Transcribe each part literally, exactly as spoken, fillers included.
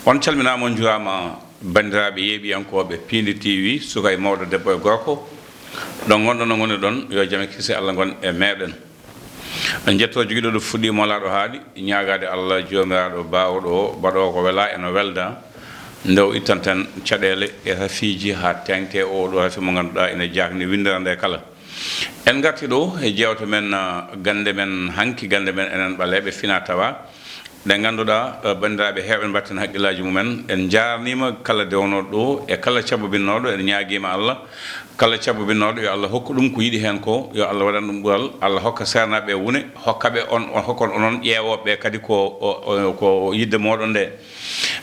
On calminaama, on njuraama, banndiraaɓe yeeɓiyankooɓe Piindi T V, suka e mawɗo, debbo e gorko. Ɗo ngonɗon, ɗo ngonirɗon, yo jam e kisee Allah ngon e meeɗen. En njetto jogiiɗo ɗo fuɗɗii, molaaɗo haaɗi, ñaagaade Allah Joomiraaɗo baawɗo o, baɗoowo ko welaa ena welda, nde o ittanten caɗeele e rafiiji haa teeŋti oo ɗoo rafi mo ngannduɗaa ene jaakni winndiranɗe kala. En ngarti ɗo e jeewte men, ah, gannde men hanki, gannde men enen ɓaleeɓe fina tawa, ɗe ngannduɗaa, eh, banndiraaɓe heewɓe mbaɗten hakkillaaji mumen. En njaarniima kala dewnooɗo ɗo e kala cabbobinnooɗo. En ñaagiima Allah, kala cabbobinnooɗo, yo Allah hokku ɗum ko yiɗi heen ko, yo Allah waɗan ɗum ɓural. Allah hokka seernaaɓe wune, hokka ɓe on, on, hokkon onon ƴeewooɓe ɓe kadi ko, o, o, ko yidde mooɗon nde.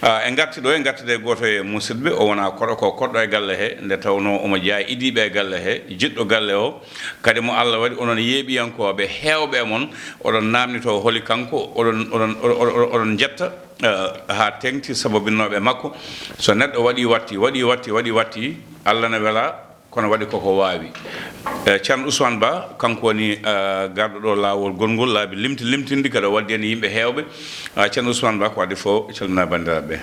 Ah, en ngarti ɗo, en ngartide e gooto e musidɓe, o wonaa koɗo, ko koɗɗo e galle he, nde tawnoo omo jeyaa e idiiɓe e galle he, jiɗɗo galle o, kadi mo Allah waɗi onon yeeɓiyankooɓe heewɓe e mon, oɗon naamnitoo holi kanko, oɗon, oɗon, oɗon, oɗon, oɗon njetta, eh, haa teeŋti sababinnooɓe makko. So neɗɗo waɗii watti, waɗii watti, waɗii watti, Allah ne welaa, kono waɗi koko waawi. Eh, Ceerno Ousmane Ba, kanko woni, eh, garɗo ɗo laawol gongol laabi limti limtinɗi, kadi o waddi heen yimɓe heewɓe. Ah, Ceerno Ousmane Ba, ko adii fof, calminaa banndiraaɓe ɓe.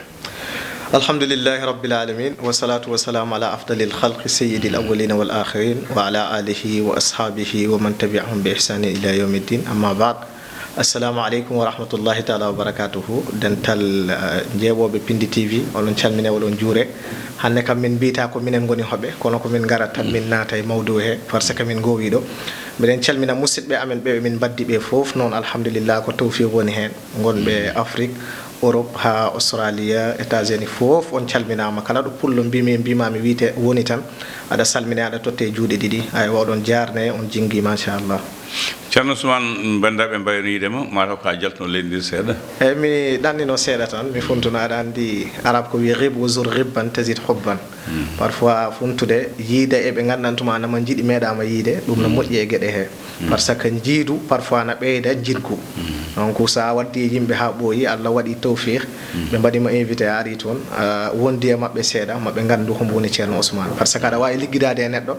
Alhamdulillahi Rabbil Alamin, wa salatu wa salam ala afdalil khalqi sayyidil awwalina wal akhirin, wa ala alihi wa ashabihi wa man tabi'ahum bi ihsanin ila yawmiddin. Amma ba'd. Assalamu alaikum wa rahmatullahi ta'ala wa barakatuhu. Dental, eh, jeeɓooɓe Piindi T V, oɗon calmine, oɗon juure. Hannde kam min mbiyata ko minen ngoni hoɓe, kono ko min ngarata tan min naata e mawdu he, parce que min ngowi ɗo. Miɗen calmina musidɓe amen ɓe min mbaddi ɓe fof noon, alhamdulillah, ko tawfiq woni heen. Ngonɓe Afrique, Europe, haa Australia, États-Unis, fof on calminaama. Kala ɗo pullo mbimi, mbimami wiyte woni tan, aɗa salmine, aɗa totte juuɗe ɗiɗi. Aywa, oɗon jaarne, on jingi, machallah. Ceerno Ousmane, banndiraaɓe mbayno yiide ma, mataw ko a jaltuno leydi ndi seeɗa? Eyi, mi ɗannino seeɗa tan, mi funtuna, aɗa anndi Arab ko wiyi, "Ghib wa zur ghibban tazid hubban." Parfois funtude, yiide e ɓe nganndanɗaa tuma ana ma njiɗi meeɗaama yiide, ɗum no moƴƴi e geɗe he. Parce que njiidu parfois na ɓeyda njiɗgu. Donc, so a waddi e yimɓe haa ɓooyi, Allah waɗi tawfiq, ɓe mbaɗi ma invité, a ari toon, a wondi e maɓɓe seeɗa, maɓe nganndu hombo woni Ceerno Ousmane. Parce que aɗa waawi liggidaade e neɗɗo,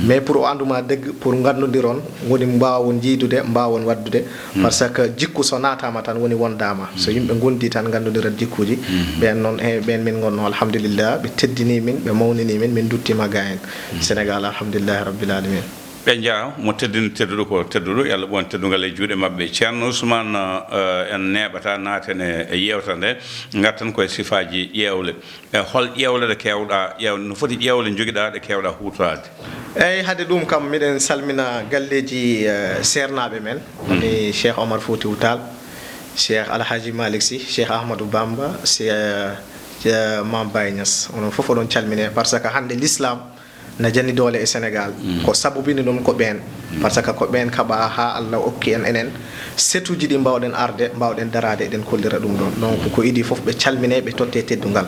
mais pour o anndu ma dëgg, pour nganndondiron, woni mbaawon jiydude, mbaawon waɗdude. Parce que jikku so naataama tan woni wondaama. So yimɓe ngondi tan nganndondirat jikkuuji, ɓeen noon, e ɓeen min ngonno, alhamdulillah, ɓe teddini min, ɓe mawnini min, min nduttiima ga en. Sénégal, alhamdulillahi rabbil alamin. Ɓe njaaraama, mo teddini tedduɗo ko tedduɗo, yo Allah ɓoon teddungal e juuɗe maɓɓe. Ceerno Ousmane, eh, en neeɓataa naaten e, e yeewtere nde, ngarten koye sifaaji ƴeewle. E hol ƴeewle ɗe keewɗaa ƴeew-, no foti ƴeewle njogiɗaa ɗe keewɗaa huutoraade? Eyi, hade ɗum kam, miɗen salmina galleeji, eh, seernaaɓe men, woni Cheikh Omar Foutiyou Tall, Cheikh Alhaji Malick Sy, Cheikh Ahmadou Bamba, Cheikh, eh, Mame Baye Niass. Onon fof oɗon calmine, parce que hannde l'islam na jani doole e Sénégal. Ko sabubini ɗum ko ɓeen. Parce que ko ɓeen kaɓaa haa Allah okki en enen setuuji ɗi mbaawɗen arde, mbaawɗen daraade, eɗen kollira ɗum ɗoon. Donc, ko idii fof ɓe calmine, ɓe totte teddungal.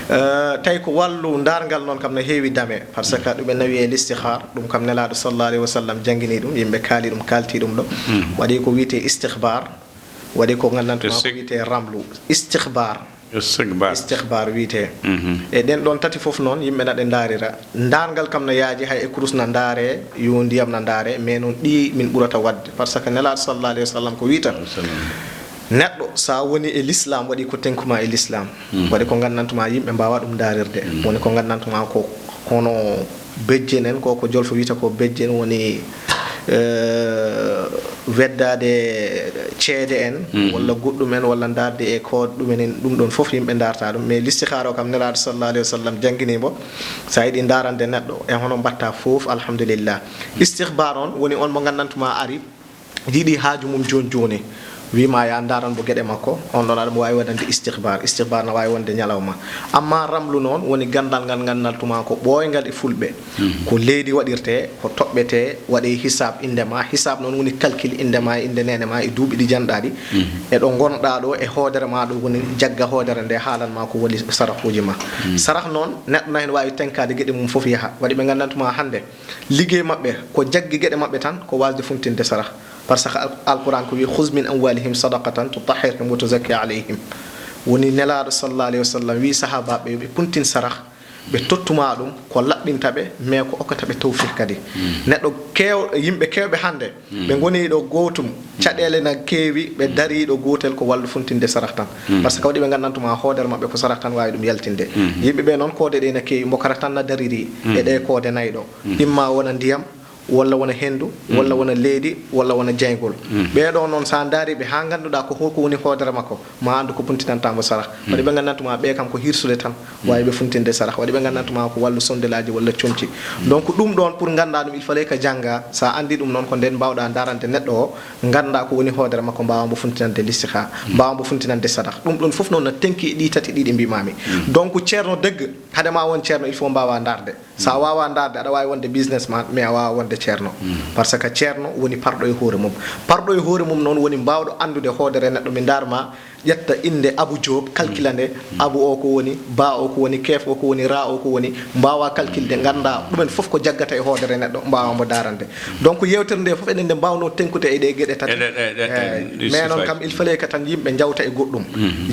Eh, tawi ko wallu ndaarngal noon kam no heewi dame, parce que ɗum en nawi e listihar, ɗum kam Nelaaɗo sallallahu alayhi wa sallam janngini ɗum, yimɓe kaali ɗum, kaalti ɗum ɗo. Waɗi ko wiyetee istihbar, waɗi ko nganndantu ma ko wiyetee ramlu. Istihbar. Istihbar. Istihbar wiyetee. E ɗeen ɗoon tati fof noon, yimɓe na ɗe ndaarira. Ndaarngal kam na yaaji, hay e kurus na ndaare, yo ndiyam na ndaare, mais noon ɗi min ɓurata waɗde. Parce que Nelaaɗo sallallahu alayhi wa sallam ko wiyata, neɗɗo, so a woni e l'islam, waɗi ko teŋku ma e l'islam. Waɗi ko nganndantu ma yimɓe mbaawa ɗum ndaarirde. Woni ko nganndantu ma ko hono bejjen en, ko ko jolfo wiyata ko bejjen woni, eh, weddaade ceede en, walla goɗɗum en, walla ndaarde e ko ɗum en, ɗum ɗoon fof yimɓe ndaarta ɗum. Mais listihara o kam Nelaaɗo sallallahu alayhi wa sallam janngini mbo. So a yiɗi ndaarande neɗɗo e hono mbaɗta fof, alhamdulillah. Istihbar on woni on mo nganndantu ma ari, yiɗi haaju mum jooni jooni, wiima ya ndaaran mo geɗe makko, on ɗon aɗa mo waawi waɗande istihbar. Istihbar na waawi wonde ñalawma. Amma ramlu noon woni ganndal ngal nganndantu ma ko ɓooyngal e fulɓe. Ko leydi waɗirte, ko toɓɓete, waɗe hisaab innde ma. Hisaab noon woni calcul innde ma, e innde neene ma, e duuɓi ɗi janɗaa ɗi. E ɗo ngonɗaa ɗo, e hoodere ma ɗo woni jagga hoodere nde, haalan ma ko woni sarahuuji ma. Sarah noon, neɗɗo na heen waawi tenkaade geɗe mum fof yaha. Waɗi ɓe nganndantu ma hannde, liggey maɓɓe ko jaggi geɗe maɓɓe tan, ko waasde funtinde sarah. Parce que Al-, Alquran ko wi, "Khuz min amwalihim sadaqatan tutahhiruhum wa tuzakki alayhim." Woni Nelaaɗo sallallahu alayhi wa sallam wi sahaabaaɓe yo ɓe puntin sarah, ɓe tottuma ɗum ko laɓɓinta ɓe, mais ko okkata ɓe tawfiq kadi. Neɗɗo keew-, yimɓe keewɓe hannde, ɓe ngoni ɗo gootum, caɗeele na keewi, ɓe darii ɗo gootel ko wallu funtinde sarah tan. Par ce que waɗi ɓe nganndantuma hoodere maɓɓe ko sarah tan waawi ɗum yaltinde. Yimɓe ɓe noon koode ɗe na keewi, mbokara tan na dariri e ɗe koode nayi ɗo. Imma wona ndiyam, walla wona henndu, walla wona leydi, walla wona jeyngol. Ɓee ɗoo noon, so a ndaari ɓe haa ngannduɗaa ko holko woni hoodere makko, ma anndu ko funtinanta mo sarah. Waɗi ɓe nganndantuma ɓe kam ko hirsude tan, waawi ɓe funtinde sarah. Waɗi ɓe nganndantuma ko wallu sondelaaji walla comci. Donc ɗum ɗoon pour ngannda ɗum, il fallait que jannga. So a anndi ɗum noon, ko ndeen mbaawɗa ndaarande neɗɗo o, ngannda ko woni hoodere makko, mbaawa mbo funtinande listihar, mbaawa mbo funtinande sarah. Ɗum ɗoon fof noon na tenki e ɗi tati ɗi ɗi mbimami. Donc ceerno dëgg, hade ma won ceerno, il faut mbaawa ndaarde. So a waawaa ndaarde, aɗa waawi wonde businessman, mais a waawaa wonde ceerno. Par ce que ceerno woni parɗo e hoore mum. Parɗo e hoore mum noon woni mbaawɗo anndude hoodere neɗɗo. Mi ndaar ma, ƴetta innde Abu Joob, calcula nde, Abu o ko woni, Ba o ko woni, Keef o ko woni, Ra o ko woni, mbaawaa calculde, ngannda ɗumen fof ko jaggata e hoodere neɗɗo, mbaawaa mbo daarande. Donc yeewtere nde fof eɗen nde mbaawnoo tenkude e ɗe geɗe tati. E ɗe, ɗe, ɗe, Eey. ɗe Mais noon sifaaji. Kam, il fallait que tan yimɓe njawta e goɗɗum.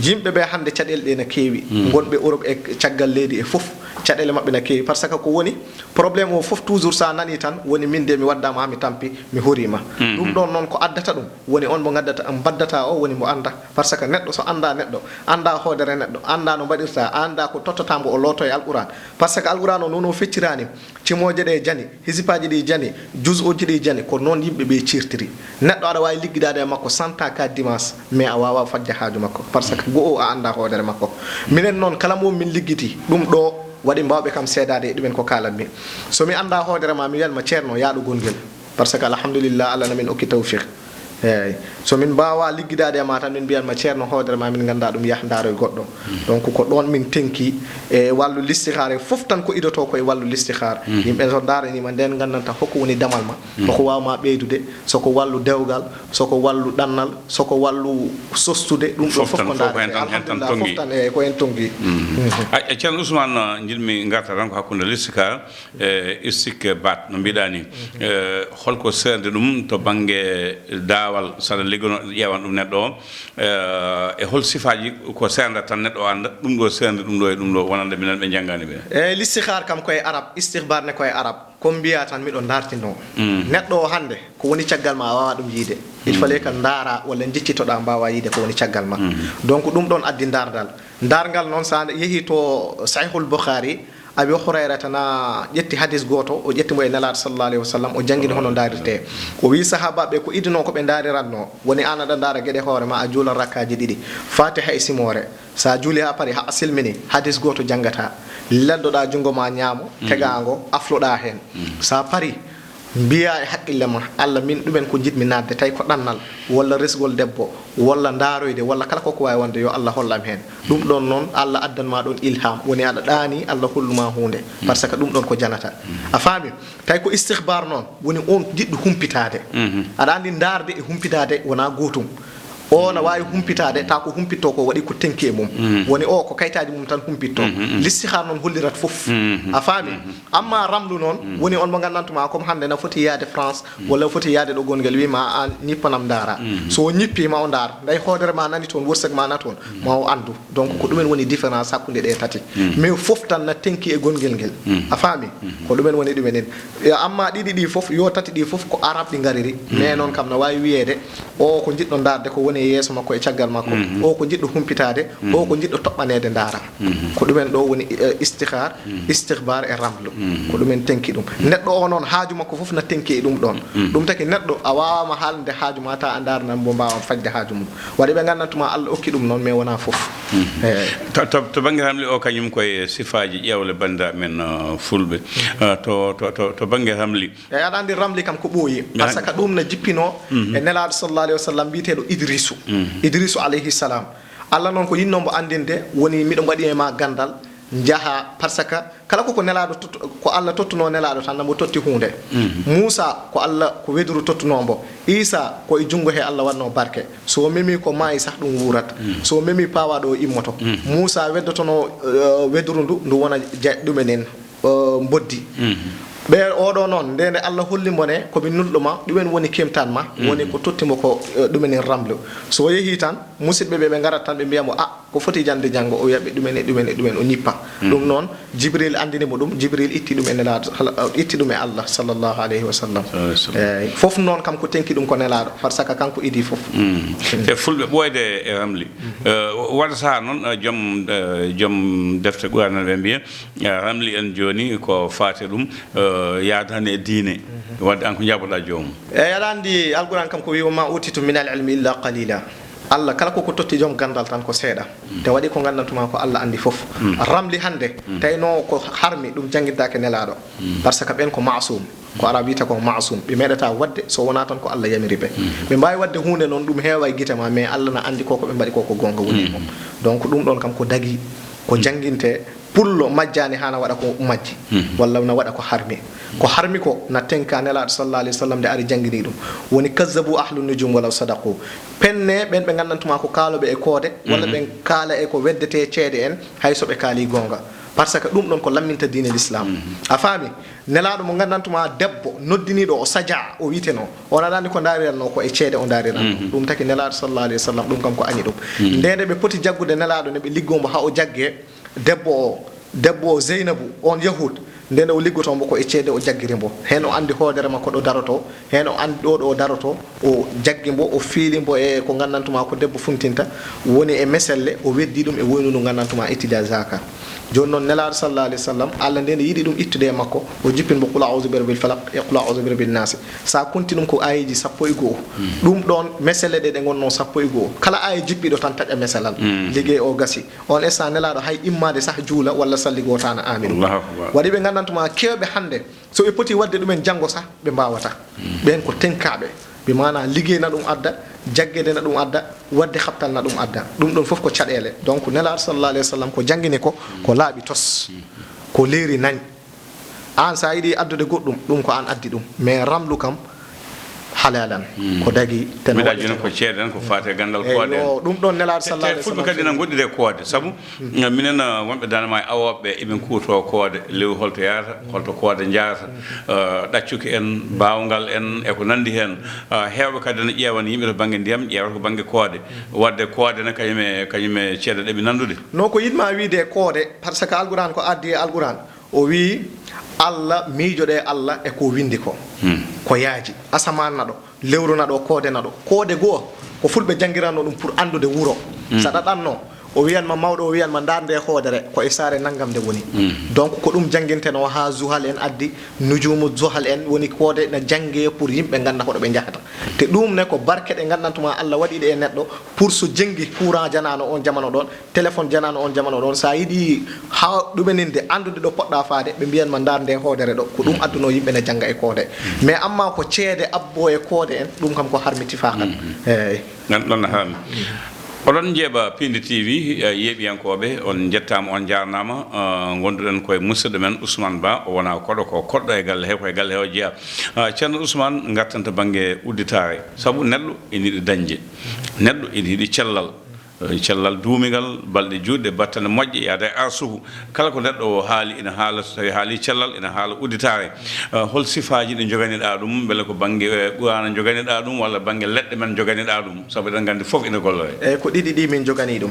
Yimɓe ɓe hannde caɗeele ɗe na keewi, ngonɓe Europe e caggal leydi e fof, caɗeele maɓɓe na keewi. Par ce que ko woni problème o fof, toujours so a nanii tan, woni min de mi waddaama haa mi tampi, mi horiima. Ɗum ɗoon noon ko addata ɗum, woni on mo ngaddata, mbaddata o, woni mo annda. Par ce que neɗɗo so annda neɗɗo, annda hoodere neɗɗo, annda no mbaɗirta, annda ko tottata mbo o looto e Alquran. Par ce que Alquran o noon o fecciraani, cimooje ɗe jani, hisipaaji ɗi jani, juz'uuji ɗi jani, ko noon yimɓe ɓe ciirtiri. Neɗɗo aɗa waawi liggidaade e makko cent ans ka dimanche, mais a waawaa fajja haaju makko, par ce que go'o a annda hoodere makko. Minen noon, kala mo min liggiti, ɗum ɗo waɗi mbaawɓe kam seedaade e ɗumen ko kaalanmi. So mi annda hoodere ma, mi wiyan ma, "Ceerno, yaaɗo gongel." Par ce que, alhamdulillah, Allah na min okki tawfiq. Eey. So min mbaawaa liggidaade e ma tan, min mbiyan ma, "Ceerno, hoodere ma, min ngannda ɗum, yah ndaaroy goɗɗo." Donc ko ɗoon min tenki e wallu listihar e fof tan ko idotoo ko e wallu listihar. Yimɓe so ndaaraniima ndeen nganndanta hoko woni damal ma, hoko waawa ma ɓeydude, so ko wallu dewgal, so ko wallu ɗannal, so ko wallu sostude, ɗum ɗo Fof fof tan, ko fof ndaarete. Hen tan, hen tan Alhamdulillah, fof tongi. Tan, eey, ko heen tongi. A, a, Ceerno Ousmane, uh, njiɗmi ngarta tan ko hakkunde listihar e istikbaar, no mbiɗa ni. Eh, holko seernde ɗum to bannge daawal, saɗa liggono, ƴeewan ɗum neɗɗo o? Eh, e hol sifaaji ko seernda tan neɗɗo o annda, ɗum ɗo seernde ɗum ɗo e ɗum ɗo, wonande minen ɓe njanngaani ɓe? Eey, listihar kam ko e arab, istihbar ne ko e arab. Ko mbiya tan miɗo dartinoo. Neɗɗo o hannde, ko woni caggal ma a waawaa ɗum yiide. Il fallait que ndaara walla njiccitoɗaa mbaawa yiide ko woni caggal ma. Donc ɗum ɗoon addi ndaardal. Ndaarngal noon, so a yehii to Sahihul Bukhari, Abi Hurayrata na ƴetti hadis gooto, o ƴetti mo e Nelaaɗo sallallahu alayhi wa sallam, o janngini hono ndaarirtee. O wii sahaabaaɓe ko idinoo ko ɓe ndaariratnoo, woni aan aɗa ndaara geɗe hoore ma, a juulan rakkaaji ɗiɗi, Faatiha e simoore. So a juuli haa pari, haa a silmini, hadis gooto janngata, laddoɗaa junngo ma ñaamo, tegaango, afloɗaa heen. So a pari, mbiya e haqqille ma, "Allah, min ɗumen ko njiɗmi naatde, tawi ko ɗannal, walla resgol debbo, walla ndaaroyde, walla kala ko ko waawi wonde, yo Allah hollam heen." Ɗum ɗoon noon, Allah addan ma ɗoon ilham, woni aɗa ɗaani Allah hollu ma huunde, par ce que ɗum ɗoon ko janata. A faami? Tawi ko istihbar noon, woni on jiɗɗo humpitaade. Aɗa anndi ndaarde e humpitaade wonaa gootum. O na waawi humpitaade, tawa ko humpitto ko waɗi ko tenki e mum. Woni o ko kayitaaji mum tan humpitto. Listihar noon hollirat fof. A faami? Amma ramlu noon, woni on mo nganndantuma comme hannde na foti yaade France, walla foti yaade ɗo gongel, wiima aan ñippanam ndaara. So o ñippiima o ndaar, nday hoodere ma nani toon, wërsëg ma na toon, ma o anndu. Donc ko ɗumen woni différence hakkunde ɗe tati. Mais fof tan na tenki e gongel ngel. A faami? Ko ɗumen woni ɗumen en. E amma ɗiɗi ɗi fof, yo tati ɗi fof ko arab ɗi ngariri. Mais noon kam na waawi wiyeede, o ko jiɗɗo ndaarde ko woni e yeeso makko e caggal makko. O ko jiɗɗo humpitaade, o ko jiɗɗo toɓɓaneede ndaara. Ko ɗumen ɗo woni, eh, istihar, istihbar e ramlu. Ko ɗumen tenki ɗum. Neɗɗo o noon haaju makko fof na tenki e ɗum ɗoon. Ɗum taki neɗɗo a waawaama haalde haaju ma ta a ndaarnan mbo mbaawa fajde haaju mum. Waɗi ɓe nganndantuma Allah okki ɗum noon, mais wonaa fof. Eey. To, to, to bannge ramli o kañum koye sifaaji ƴeewle banndiraaɓe men, uh, fulɓe. Uh, to, to, to, to bannge ramli. Eey, aɗa anndi ramli kam ko ɓooyi. Parce que ɗum na jippinoo e Nelaaɗo sallallahu alayhi wa sallam mbiyeteeɗo Idrisu. Idrisu alayhi salam. Allah noon ko yinnoo mbo anndinde woni miɗo mbaɗi e ma ganndal, njaha, parce que kala ko, ko Nelaaɗo tottu-, ko Allah tottunoo Nelaaɗo tan, na mbo totti huunde. Muusa, ko Allah, ko weduru tottunoo mbo. Iisa, ko e junngo he Allah waɗnoo barke. So o memii ko maayi sah, ɗum wuurat. So o memii paawaaɗo, o immoto. Muusa weddotonoo, eh, weduru ndu, ndu wona ja-, ɗumen en, eh, mboddi. Ɓe oɗo noon, nde nde Allah holli mbo ne, ko mi nulɗo ma, ɗumen woni keemtaan ma, woni ko totti mbo ko, eh, ɗumen en ramlu. So o yehii tan, musidɓe ɓe, ɓe ngarat tan, ɓe mbiya mbo, "A, ko foti jannde janngo?" O wiya ɓe, "Ɗumen e ɗumen e ɗumen," o ñippa. Ɗum noon, Jibril anndini mo ɗum, Jibril itti ɗum e Nelaaɗo, hala-, itti ɗum e Allah, sallallahu alayhi wa sallam. Sallallahu alayhi wa sallam. Eey, fof noon kam ko tenki ɗum ko Nelaaɗo, parce que kanko idii fof. E Fulɓe ɓooyde e Ramli. Eh, waɗata noon, eh, joom, eh, joom defte Qur'aana ɓe mbiya, eh, Ramli en jooni ko faati ɗum, eh, yaadani e diine. Waɗde aan ko njaboɗaa joomum? Eey, aɗa anndi Alqur'aan kam ko wi, "Wa ma utitu min al ilmi illa qalila." Allah kala ko ko totti joom ganndal tan ko seeɗa. Te waɗi ko nganndantuma ko Allah anndi fof. Ramli hannde, tawi no ko harmi ɗum janngintaake Nelaaɗo. Parce que ɓen ko maasum. Ko Arab wiyata ko maasum. Ɓe meeɗata waɗde so wonaa tan ko Allah yamiri ɓe. Ɓe mbaawi waɗde huunde noon ɗum heewa e gite ma, mais Allah na anndi ko ko ɓe mbaɗi ko ko goonga woni e mum. Donc ɗum ɗoon kam ko dagi, ko jannginte, pullo majjaani haa na waɗa ko majji, walla na waɗa ko harmi. Ko harmi ko na tenka Nelaaɗo sallallahu alayhi wa sallam nde ari janngini ɗum. Woni kazzabu ahlu nujum walaw sadaqu. Penne ɓen ɓe nganndantuma ko kaalooɓe e koode, walla ɓen kaala e ko weddetee ceede en, hay so ɓe kaali goonga. Parce que ɗum ɗoon ko lamminta diine l'islam. A faami? Nelaaɗo mo nganndantuma debbo noddiniiɗo o saja o wiyeteno. On aɗa anndi ko ndaariranno ko e ceede o ndaariranno. Ɗum taki Nelaaɗo sallallahu alayhi wa sallam ɗum kam ko añi ɗum. Nde nde ɓe poti jaggude Nelaaɗo ne ɓe liggoo mbo haa o jagge, debbo o, debbo o Zeynabu, on Yahud, nde nde o liggotoo mbo ko e ceede o jaggiri mbo. Heen o anndi hoodere makko ɗo darotoo, heen o anndi ɗo ɗo o darotoo, o jaggi mbo, o fiili mbo e ko nganndantuma ko debbo funtinta, woni e meselle, o weddi ɗum e woynu ndu nganndantuma ittida zaka. Jooni noon Nelaaɗo sallallahu alayhi wa sallam, Allah nde nde yiɗi ɗum ittude e makko, o jippin mbo qul a'udhu bi rabbil falaq e qul a'udhu bi rabbin nas. Sa konti ɗum ko aayeeji sappo e go'o. Ɗum ɗoon meselle ɗe ɗe ngonnoo sappo e go'o. Kala aaye jippiɗo tan taƴa meselal. Ligey o gasi. On instant Nelaaɗo hay immaade sah juula walla salli gooto ana aami ɗum. Allahu akbar. Waɗi ɓe nganndantuma keewɓe hannde, so ɓe poti waɗde ɗumen janngo sah, ɓe mbaawata. Ɓeen ko tenkaaɓe. Bi maana ligey na ɗum adda, jaggede na ɗum adda, waɗde xabtal na ɗum adda. Ɗum ɗoon fof ko caɗeele. Donc Nelaaɗo sallallahu alayhi wa sallam ko janngini ko, ko laaɓi tos, ko leeri nañ. Aan sa yiɗi addude goɗɗum, ɗum ko aan addi ɗum. Mais ramlu kam, halalan. Ko dagi, te no mbiɗa waɗi jooni tan ko ceede tan, ko faati e ganndal koode en. Eyo, ɗum ɗoon Nelaaɗo sallallahu alayhi wa sallam. Te Fulɓe kadi na ngoɗɗiri e koode, sabu, eh, minen, eh, wonɓe Dande Maayo Awooɓe ɓe, eɓe kuwotoo koode, lewru holto yahata, holto koode njahata, eh, ɗaccuki en, baawngal en, e ko nanndi heen. Eh, heewɓe kadi na ƴeewa yimɓe to bannge ndiyam, ƴeewata ko bannge koode. Waɗde koode ne kañum e, kañum e ceede ɗe ɓe nanndude. No ko yiɗma wiyde e koode, parce que Alquraan ko addi e Alquraan. O wii, Allah, miijoɗee Allah e ko winndi ko. Ko yaaji. Asamaan naɗo, lewru naɗo, koode naɗo. Koode goo, ko Fulɓe janngiranno ɗum pour anndude wuro. So ɗaɗanno, o wiyan ma mawɗo, o wiyan ma ndaar nde hoodere, ko e saare nanngam nde woni. Donc, ko ɗum janngintenoo haa Zuhal en addi, Nujuumu Zuhal en, woni koode na janngee pour yimɓe ngannda hoɗo ɓe njahata. Te ɗum ne ko barke ɗe nganndantuma Allah waɗi ɗe e neɗɗo, pour so jenngi courant janaano on jamano ɗoon, téléphone janaano on jamano ɗoon, sa yiɗi haa ɗumeninde, anndude ɗo poɗɗa faade, ɓe mbiyan ma ndaar nde hoodere ɗo, ko ɗum addunoo yimɓe ne jannga e koode. Mais amma ko ceede abboo e koode en, ɗum kam ko harmi tifaakan. Eey. Nan ɗon no harmi. Oɗon njeeɓa Piindi T V, eh, yeeɓiyankooɓe, on njettaama, on njaarnaama. Eh, ngonduɗen koye musidɗo men Ousmane Ba, o wonaa koɗo, ko koɗɗo e galle he, ko e galle he o jeyaa. Eh, Ceerno Ousmane, ngarten to bannge udditaare, sabu neɗɗo ina yiɗi dañde, neɗɗo ina yiɗi cellal. Eh, cellal duumingal, balɗe juutɗe, battane moƴƴe, yaada e arsuhu. Kala ko neɗɗo o haali, ina haala, so tawi haali cellal, ina haala udditaare. Eh, hol sifaaji ɗi njoganiɗaa ɗum? Mbele ko bannge, eh, Qur'aana njoganiɗaa ɗum, walla bannge leɗɗe men njoganiɗaa ɗum? Sabu eɗen nganndi fof ina golloree. Eey, ko ɗiɗi ɗi min njoganii ɗum.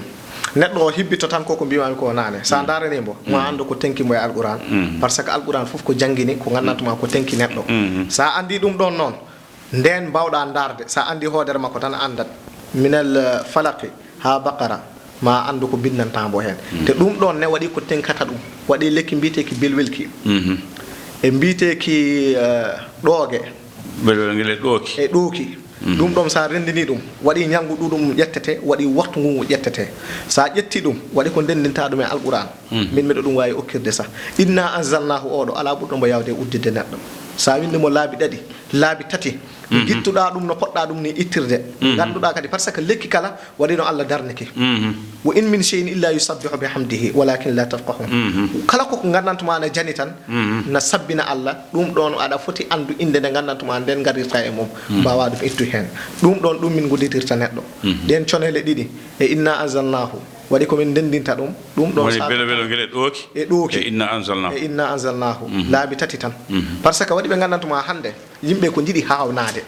Neɗɗo o hibbito tan ko ko mbiimaami ko naane. So a ndaaranii mbo, mo a anndu ko tenki mbo e Alqur'aan. Parce que Alqur'aan fof ko janngini, ko nganndantuma ko tenki neɗɗo. So a anndii ɗum ɗoon noon, ndeen mbaawɗaa ndaarde, so a anndii hoodere makko tan a anndat. Minal, eh, falaqi haa baqara, ma a anndu ko binndantaa mbo heen. Te ɗum ɗoon ne waɗi ko tenkata ɗum. Waɗi lekki mbiyeteeki bilwilki. E mbiyeteeki, eh, ɗooge. Belwel ngel e ɗooki. E ɗooki. Ɗum ɗoon so a renndinii ɗum, waɗi ñalngu ɗuɗum ƴettete, waɗi waktu ngu ngu ƴettete. So a ƴettii ɗum, waɗi ko ndenndintaa ɗum e Alqur'aan. Min miɗo ɗum waawi okkirde sah. Inna anzalnaahu oo ɗo, alaa ɓurɗo mbo yaawde e udditde neɗɗo. So a winndi mo laabi ɗaɗi, laabi tati, ngittuɗaa ɗum no poɗɗaa ɗum ni ittirde. Ngannduɗaa kadi, parce que lekki kala waɗi no Allah darniki. Wa in min shay'in illa yusabbihu bihamdihi, walakin la tafqahun. Kala ko ko nganndantuma na jani tan, na sabbina Allah, ɗum ɗoon aɗa foti anndu innde nde nganndantuma nden ngarirta e mum, mbaawaa ɗum ittu heen. Ɗum ɗoon, ɗum min ngudditirta neɗɗo. Ɗeen coneele ɗiɗi, e inna anzalnaahu, waɗi ko min ndenndinta ɗum, ɗum ɗoon woni sa- belo belo ngel e ɗooki. E ɗooki. E inna anzalnaahu. E inna anzalnaahu. Laabi tati tan. Parce que waɗi ɓe nganndantuma hannde, yimɓe ko njiɗi haawnaade.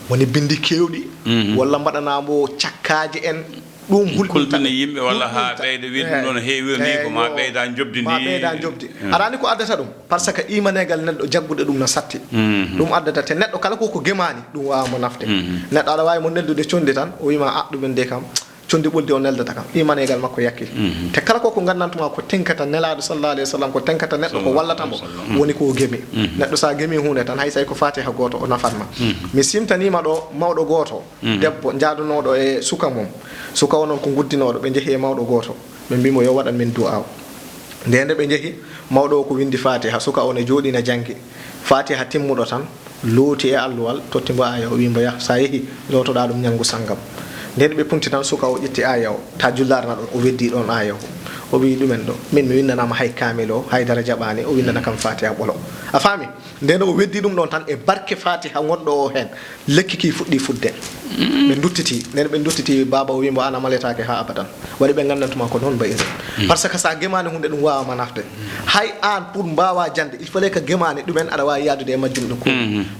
Woni binndi keewɗi, walla mbaɗanaa mbo cakkaaje en, Ɗum hulɓinta kulɓina ɓe. Yimɓe walla haa hulɓinta ɓeyda wiide ɗum ɗon heewi o nii ko ma ɓeyda njoɓdi ndi. Ma ɓeyda njoɓdi. Aɗa anndi ko addata ɗum? Par ce que imaneegal neɗɗo jaggude ɗum no satti. Ɗum addata te neɗɗo kala ko ko gemaani ɗum waawa mo nafde. Neɗɗo aɗa waawi mo neldude conndi tan o wiima a ɗumen de kam conndi ɓoldi o neldata kam imaneegal makko yakki. Te kala ko ko nganndantu ma ko tenkata Nelaaɗo sallallahu alayhi wa sallam ko tenkata neɗɗo ko wallata mo woni ko o gemi. Neɗɗo so a gemi huunde tan hay so ay ko fatiha gooto o nafat ma. Mi simtaniima ɗo mawɗo gooto debbo njaadunooɗo e suka mum. Suka o noon ko nguddinooɗo, ɓe njehi e mawɗo gooto, ɓe mbii mo yo waɗan min du'aaw. Nde nde ɓe njehi, mawɗo o ko winndi fatiha, suka o ne jooɗii ne janngi fatiha timmuɗo tan, looti e alluwal, totti mbo aaya o, wii mbo yah, so a yehi, lootoɗaa ɗum ñalngu sanngam. Nde nde ɓe punti tan, suka o ƴetti aaya o, ta jullaarna ɗon, o weddii ɗon aaya o. O wii ɗumen ɗo, min mi winndanaama hay kaamil o, hay dara jaɓaani, o winndana kam fatiha ɓolo. A faami? Ndeen o weddii ɗum ɗoon tan e barke fatiha ngonɗo o heen, lekki ki fuɗɗii fuɗde. Ɓe nduttitii, ndeen ɓe nduttitii, baaba o wii mbo aan a maletaake haa abadan. Waɗi ɓe nganndantuma ko noon mbayi ɗum. Par ce que so a gemaani huunde ɗum waawaa ma nafde. Hay aan pour mbaawaa jannde, il fallait que gemaani ɗumen aɗa waawi yahdude e majjum ɗo ko.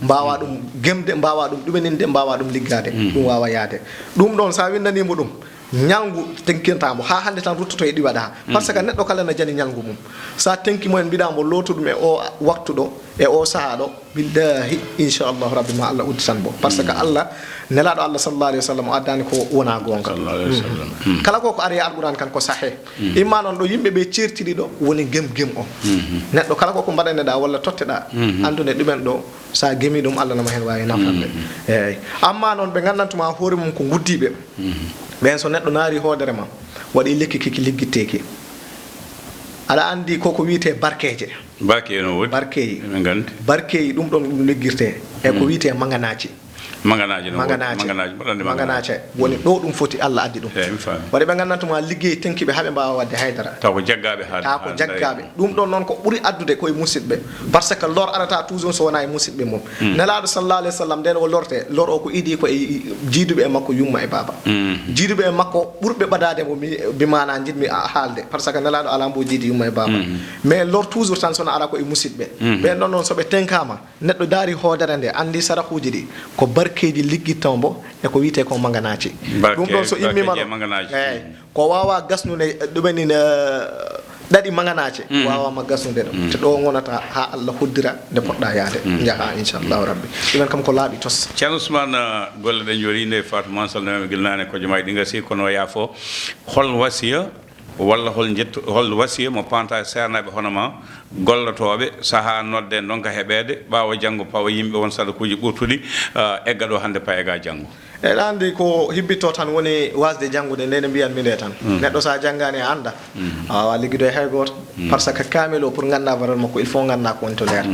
Mbaawaa ɗum gemde, mbaawaa ɗum ɗumeninde, mbaawaa ɗum liggaade. Ɗum waawaa yahde. Ɗum ɗoon so a winndanii mo ɗum, ñalngu tenkinta mo haa hannde tan ruttoto e ɗi waɗa. Par ce que neɗɗo kala na jani ñalngu mum. So a tenki mo en mbiɗa mbo lootu ɗum e o waktu ɗo, e o sahaa ɗo, billahi inchallahu rabbi ma Allah udditan mbo. Par ce que Allah, Nelaaɗo Allah sallallahu alayhi wa sallam o addaani ko wona goonga. Kala ko ko ari e alquran kan ko sahih. Imma noon ɗo yimɓe ɓe ceertiri ɗo woni gem gem o. Neɗɗo kala ko ko mbaɗaneɗa walla totteɗa, anndu ne ɗumen ɗo so a gemi ɗum Allah nama heen waawi nafande. Eeyi. Amma noon ɓe nganndantuma hoore mum ko nguddiiɓe. Ɓeen so neɗɗo naari hoodere ma, waɗi lekki kiki liggitteeki. Aɗa anndi koko wiyetee barkeeje. Barkeeji no woodi. Barkeeji. Emin nganndi. Barkeeji ɗum ɗon ɗum liggirtee. E ko wiyetee manganaaji. Manganaaji no woodi. Manganaaji. Manganaaji, mbaɗa anndi manganaaji. Manganaaji. Woni ɗo ɗum foti Allah addi ɗum. Eeyi, mi faami. Waɗi ɓe nganndantuma liggey tenkiɓe haa ɓe mbaawa waɗde haydara. Taw ko jaggaaɓe haa. Taw ko jaggaaɓe. Ɗum ɗon noon ko ɓuri addude ko e musidɓe. Par ce que lor arata toujours so wonaa e musidɓe mum. Nelaaɗo sallallahu alayhi wa sallam nden o lorte, lor o ko idii ko e jiiduɓe e makko yumma e baaba. Jiiduɓe e makko ɓurɓe ɓadaade mo mi, bi maana njiɗmi a-, haalde. Par ce que Nelaaɗo alaa mbo jiidi yumma e baaba. Mais lor toujours tan so na ara ko e musidɓe. Ɓen ɗon noon so ɓe tenkaama, neɗɗo daari hoodere nde, anndi sarahuuji ɗi, ko barkeeji liggittoo mbo e ko wiyetee ko manganaaji. Ɗum ɗon so immiima ɗo. Eeyi. Ko waawa gasnude ɗumen ina ɗaɗi manganaaje, waawa ma gasnude ɗo. Te ɗo ngonata haa Allah hoddira nde poɗɗa yaade, njaha inchallahu rabbi. Ɗumen kam ko laaɓi tos. Ceerno Ousmane, golle ɗe njooɗi nde Fatou Mansal no gilnaane ko jomaaji ɗi ngasi kono yaafo hol wasiya walla hol njettu, hol wasiya mo panta e seernaaɓe hono ma gollotooɓe sahaa nodde ndonka heɓeede ɓaawo janngo pawa yimɓe won sadakuuji ɓurtuɗi, ah, egga ɗo hannde paya ga janngo. Eɗa anndi ko hibbitto tan woni wasde janngude nde, nde mbiyanmi nde tan. Neɗɗo so a janngaani a annda, a waawaa liggidoye hay gooto. Par ce que kaamil o pour ngannda valeur makko, il faut ngannda ko woni to nder.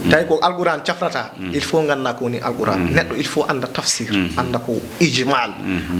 Tawi ko alquran cafrata, il faut ngannda ko woni alquran. Neɗɗo il faut annda tafsir, annda ko ijmal,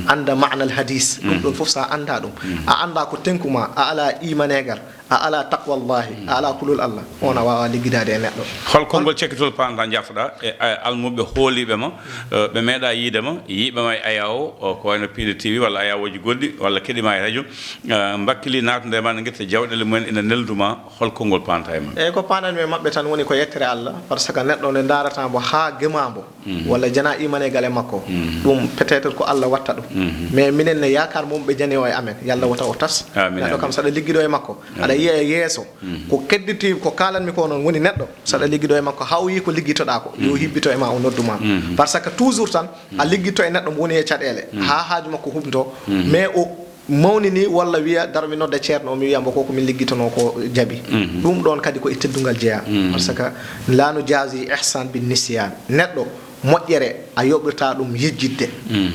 annda maana al hadis. Ɗum ɗon fof so a annda ɗum, a annda ko tenku ma, a ala imaneegal, a ala taqwallahi, a ala kulol Allah, on a waawa liggidaade e neɗɗo. Hol konngol cekkitol paanɗa njaafɗa e, e almuɓɓe hooliiɓe ma, eh, ɓe meeɗa yiide ma, yiiɓe ma e ayawo, o, ko wayno Piindi T V walla ayawooji goɗɗi, walla keɗi ma e radio, eh, mbakkili naatnude e ma, ne ngetta jawɗeele mumen, ina neldu ma, hol konngol paanta e maɓɓe? Eeyi, ko paananmi e maɓɓe tan woni ko yettere Allah, par ce que neɗɗo nde ndaarata mbo haa gema mbo, walla jana imaneegal e makko, ɗum peut-être ko Allah watta ɗum. Mais minen ne yaakaar mum ɓe jani o e amen, yalla wota o tas. Amin, neɗɗo amin. Kam saɗa liggiɗo e makko, aɗa yiya e yeeso, ko kedditi, ko kaalanmi ko noon woni neɗɗo, saɗa liggiɗo e makko, haa o yii ko liggitoɗaa ko, yo hibbito e ma, o noddu ma. Par ce que toujours tan, a liggitto e neɗɗo mo woni e caɗeele, haa haaju makko humto, mais o mawnini walla wiya, daro mi nodda ceerno o, mi wiya mbo ko ko min liggitonoo ko jaɓi. Ɗum ɗoon kadi ko e teddungal jeyaa. Par ce que la nujazi ihsan bin nisyan. Neɗɗo moƴƴere a yoɓirta ɗum yejjitde.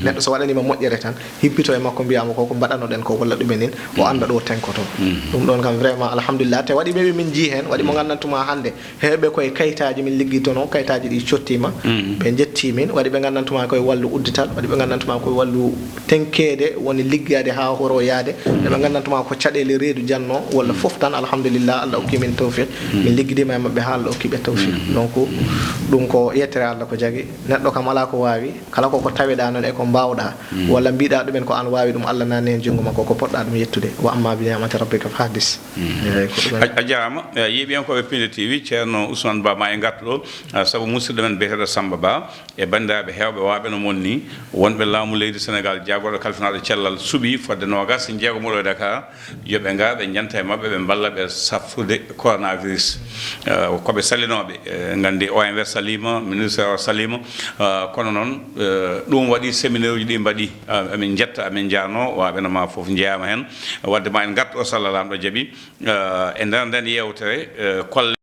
Neɗɗo so waɗaniima moƴƴere tan, hibbito e makko mbiyaa mo ko ko mbaɗanoɗen ko walla ɗumen nin, o annda ɗo tenkoto. Ɗum ɗoon kam vraiment alhamdulillah. Te waɗi ɓe ɓe min njii heen, waɗi mo nganndantuma hannde, heewɓe koye kayitaaji min liggitonoo, kayitaaji ɗi cottiima, ɓe njettii min, waɗi ɓe nganndantuma koye wallu uddital, waɗi ɓe nganndantuma koye wallu tenkeede, woni liggaade haa horo yaade, ɓe ɓe nganndantuma ko caɗeele reedu jannoo, walla fof tan, alhamdulillah, Allah okki min tawfiq, min liggidiima e maɓɓe haa Allah okki ɓe tawfiq. Donc, ɗum ko yettere Allah ko jagi, Neɗɗo kam alaa ko waawi, kala ko ko taweɗaa noon e ko mbaawɗaa, walla mbiɗaa ɗumen ko aan waawi ɗum, Allah naatni heen junngo makko, ko poɗɗaa ɗum yettude. Wa amma bi ni'mati rabbika fa haddis. Eey, ko ɗum. A, a jaaraama. Eh, yeeɓiyankooɓe Pinde T V, Ceerno Ousmane Ba ma en ngartu ɗo, ah, sabu musidɗo men biyeteeɗo Samba Ba e banndiraaɓe heewɓe waaɓe no mon ni, wonɓe laamu leydi Senegaal, jaagorɗo kalfinaaɗo cellal, suɓii fodde noogaas e jeegom ɗo e Dakar, yo ɓe ngar, ɓe njanta e maɓɓe, ɓe mballa ɓe safrude coronavirus. Eh, ko ɓe salinooɓe, eh, nganndi O M S saliima, ministère o saliima, eh, kono noon, eh, ɗum waɗi séminaire uji ɗi mbaɗi, eh, amin njetta, amin njaarno, waaɓe no ma fof njeyaama heen. Wadde ma en ngartu o salla Laamɗo jaɓi, eh, e nder nden yeewtere, eh, kolle